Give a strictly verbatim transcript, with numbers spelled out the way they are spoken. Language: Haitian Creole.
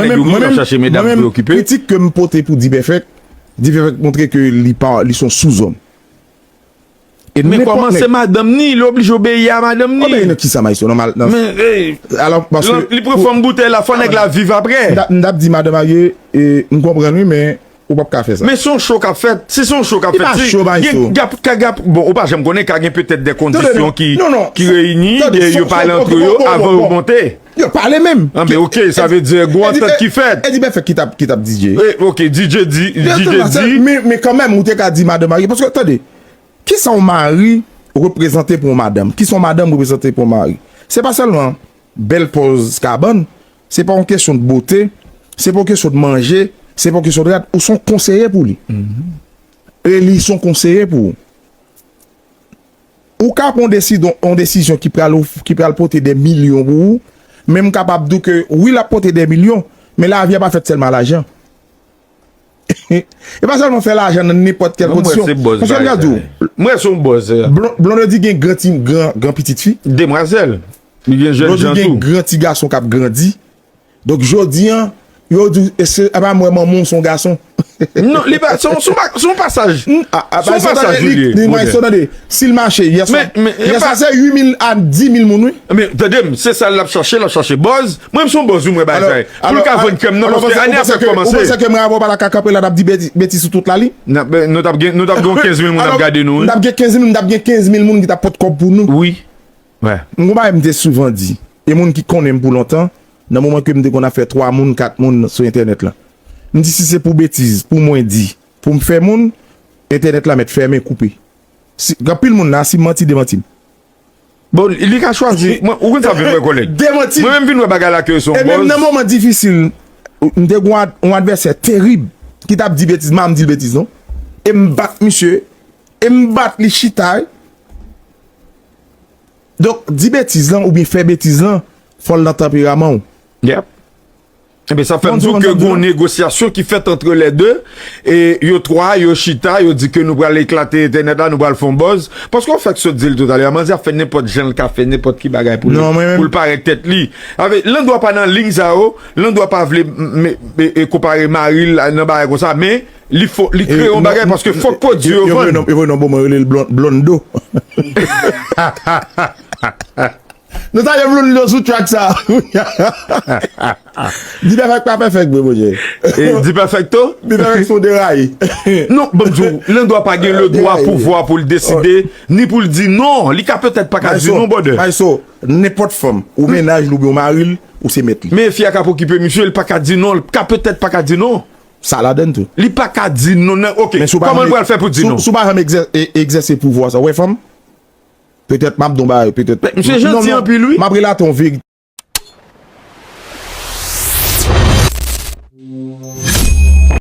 Mwen menm, mwen menm, kritik ke m pote pou D-Perfect, D-Perfect montre ke li pa, li se yon souzòm. E men kòman se madanm ni, li oblije obeyi a madanm ni. Obeyi nan kisa, maestro? Nan mal, nan... Men, ey, alò, paske li pran fanm boutèy la, fò nèg la viv apre. M t ap, m t ap di madan marye, e, m konprann wi, men ou p ap ka fè sa. Men se yon cho k ap fèt. Si se yon cho k ap fèt, si gen, ka, ka, bon, ou pa janm konnen, ka gen petèt de kondisyon ki, ki reyini, yo pale antre yo avan yo monte. Yo pale menm. Anben, oke, sa vle di gen yon antant ki fèt. E D-Perfect ki t ap, ki t ap D J. E, oke, D J di, D J di. Men, men kanmenm, ou te ka di madan marye. Paske, tande, kisa yon mari reprezante pou yon madanm? Kisa yon madanm reprezante pou yon mari? Se pa sèlman bèl pòz kabann, se pa yon kesyon de bote, se pa yon kesyon de manje, se pa yon kesyon de rad. Ou se yon konseye pou li. E li se yon konseye pou ou. Ou ka pran yon desi-, yon desizyon ki pral of-, ki pral pote de milyon pou ou, men m kapab di w ke wi, l ap pote de milyon, men lavi a pa fèt sèlman a lajan. E pa sèlman fè lajan nan nenpòt kèl kondisyon. Paske m ka di w, mwen se yon bòz. Blon-, Blondedy gen gran ti, gran, gran pitit fi. Demwazèl. Li gen jèn jan tou. Blondedy gen gran ti gason k ap grandi. Donk, jodi a, yo di w, e se, apa m wè manman w se yon gason. Non, li pa, se yon, se yon pa-, se yon pasaj. Se yon pasaj li ye. Maestro, tande, si l mache, yèswa, yèswa se uit mil a dis mil moun, wi. Men, tande m, se sa l ap chache, l ap chache bòz. Mwen, m se yon bòz, wi, mwen, bagay. Pou l ka vann kè m nan, paske ane ap fèk kòmanse. Ou panse ke mwen avè w pa ta ka kanpe la, n ap di beti-, betiz sou tout lali? Nou t ap gen, nou t ap gen kenz mil moun ap gade nou, wi. Nou t ap gen kenz mil, nou t ap gen kenz mil moun ki t ap pot kòb pou nou. Wi. M gon bagay m te souvan di, e moun ki konnen m pou lontan, nan moman ke m te konn ap fè twa moun, kat moun sou entènèt la. M di si se pou betiz, pou mwen di, pou m fè moun, entènèt la mèt fèmen, koupe. Si, gen anpil moun la, si m manti, demanti m. Bon, li ka chwazi. Mwen, ou konn sa vin wè, kòlèg. Demanti m. Mwen menm vin wè bagay la ke se yon bòz. E menm nan moman difisil, m te gon ad-, yon advèsè terib ki t ap di betiz, m pa di l betiz, non. E m bat misye, e m bat li chita, wi. Donk, di betiz lan oubyen fè betiz lan, fò l nan tanperaman w. Yep. Ebyen, sa fè m di w ke gon negosyasyon ki fèt antre lè de, e yo twa, yo chita, yo di ke nou pral eklate entènèt la, nou pral fè yon bòz. Paske w fèk sot di l toutalè, manzè ap fè nenpòt jan l ka fè nenpòt ki bagay pou li, pou l parèt tèt li. Avè, landwa pa nan liy sa yo, landwa pa vle m-, m-, e, e konpare mari l nan bagay konsa, men li fo, li kreye yon bagay paske fòk pwodui yo vann. Yo voye non, yo voye non, bon, mwen rele l Blon-, Blondo. Nou ta ye Blondo sou track sa. D-Perfect pa pèfèk vre, monchè. E D-Perfecto? D-Perfect se yon deraye. Non, ban m di w, landwa pa gen ledwa, pouvwa pou l deside, ni pou l di non. Li ka petèt pa ka di non, brother. Maestro, nenpòt fanm, ou mennaj li oubyen ou mari l, ou se mèt li. Men fi a k ap okipe misye, li pa ka di non, li ka petèt pa ka di non. Sa ladann tou. Li pa ka di non, non, ok. Kòman l pral fè pou di non? Si w pa janm egzè-, e-, egzèse pouvwa sa, w wè fanm? Petèt m ap di w bagay, petèt. Misye janti anpil, wi. M ap relate yon verite.